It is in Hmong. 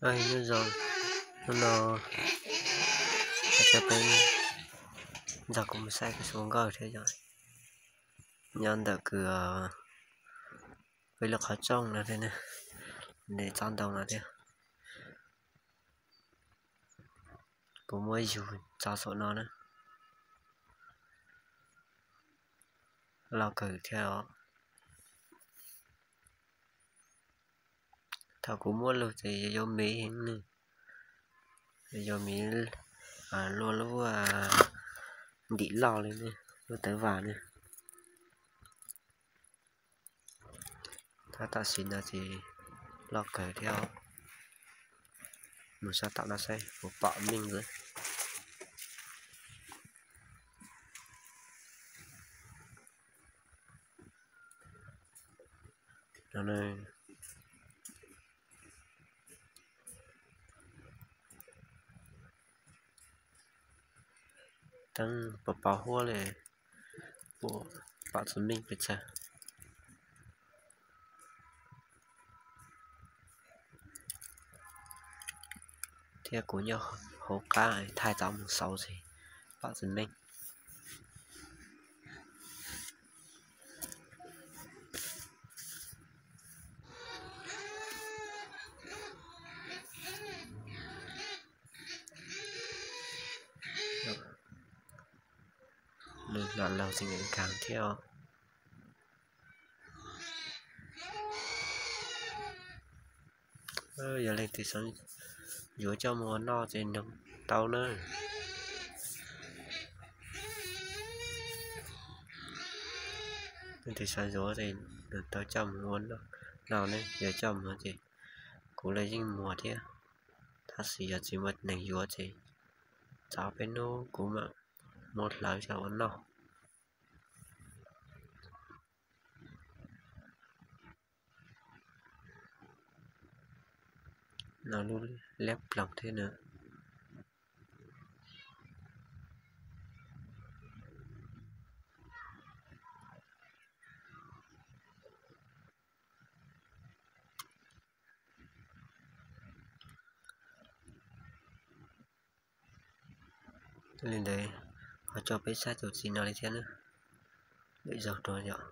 Nyob zoo, hnub no coj peb nrog kuv mus saib kws su nkauj thiab yom. Nyob ntawm kws peb lub qhov rooj no thiab, nws tsob ntoo no thiab. Kuv muab yug tso saum no na. Loj kawg thiab os. Thaum kuv muab lug ces yuav yuav miv heev ne, yuav miv luaj lub ntim loj li ne, lub tawv vas ne. Tab tam sim no ces loj kawg thiab. Mus sab tom no saib puas pom meej xwb. Teeb pos pos huab li, puas pom txog meej pes tsawg. Thiab kuv nyob hauv qab thaij tau mus xauv xwb, pom txog meej. Nws los laug tseem nkees thiab. Yog leej twg xav yuav coj mus ua noj ces nug tau na. Leej twg xav yuav ces nug tau coj mus ua noj ne, yog coj mus ces kuv los yeej muag thiab. Tab sis yog tsis muaj neeg yuav ces txaus peb hnub kuv mam muab hlawv coj ua noj. No lub liab ploog thiab na. Li ntawd, ho coj peb saib tus txiv no li thiab na. Lwm zaug dua yom.